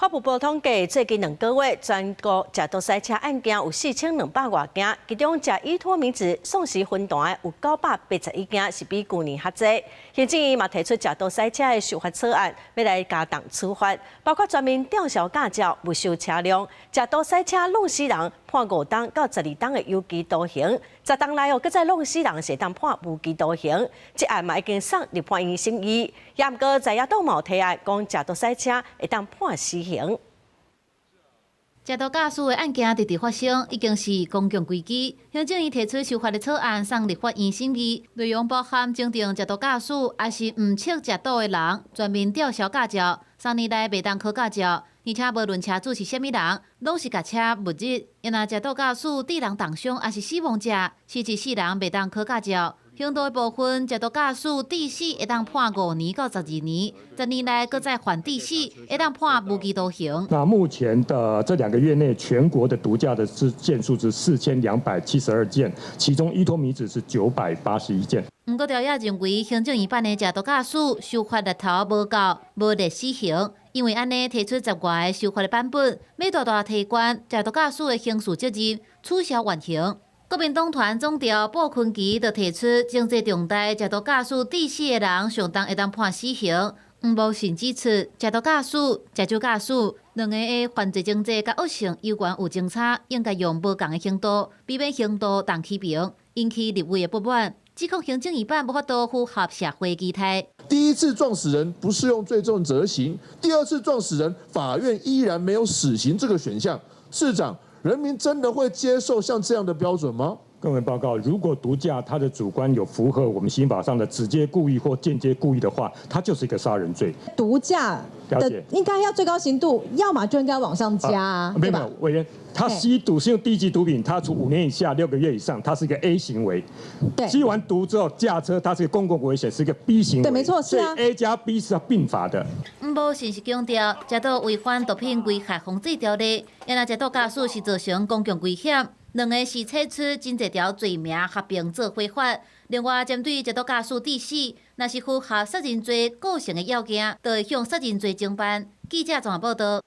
法務部統計，最近2個月全國食毒駛車案件有4200外件，其中食依托咪酯喪失分段的有981件，是比舊年較濟。行政院嘛提出食毒駛車的修法草案，欲來加重處罰，包括全面吊銷駕照、沒收車輛、食毒駛車弄死人判5冬到12冬的有期徒刑，10冬內哦，閣再弄死人是會當判無期徒刑。這案嘛已經送立法院審議，也毋過在野黨嘛有提案，講食毒駛車會當判死刑。食毒駕駛的案件直直發生，已經是公共危機。行政院提出修法的草案送立法院審議，內容包含增訂食毒駕駛，抑是毋捌食毒的人，全面吊銷駕照，3年內袂當考駕照，而且無論車主是啥物人，攏是共車沒入。若食毒駕駛致人重傷，抑是死亡者，是一世人袂當考駕照。刑度的部分，食毒駕駛致死會當判5年到12年，10年內閣再犯致死，會當判無期徒刑。那目前的這2個月內，全國的毒駕的是件數是4272件，其中依托咪酯是981件。毋過朝野認為，行政院版的食毒駕駛修法力頭無夠，無列死刑，因為按呢提出10外个修法的版本，欲大大提懸食毒駕駛的刑事責任，取消緩刑。國民黨團總召傅崐萁就提出，情節重大食毒駕駛致死的人，上重會當判死刑。黃模信指出，食毒駕駛、食酒駕駛兩個的犯罪情節佮惡性猶原有相差，應該用無仝的刑度，避免刑度重起平，引起立委的不滿。指控行政院版無法度符合社會期待。第一次撞死人不適用最重責刑，第二次撞死人，法院依然沒有死刑這個選項。市長，人民真的會接受像這樣的標準嗎？各位報告，如果毒駕他的主觀有符合我們刑法上的直接故意或間接故意的話，他就是一個殺人罪。毒駕的應該要最高刑度，要麼就應該往上加啊，沒有沒有，委員，他吸毒是用低級毒品，他處5年以下6個月以上，他是一個 A 行為。吸完毒之後駕車，他是個公共危險，是一個 B 行為。對，沒錯，是啊。 A 加 B 是要併罰的。黃模信是強調，食毒違反毒品危害防制條例，若食毒駕駛是造成公共危險。兩个是採取真濟條罪名合併做非法。另外，針對食毒駕駛致死，若是符合殺人罪構成的要件，就會向殺人罪偵辦。記者綜合報道。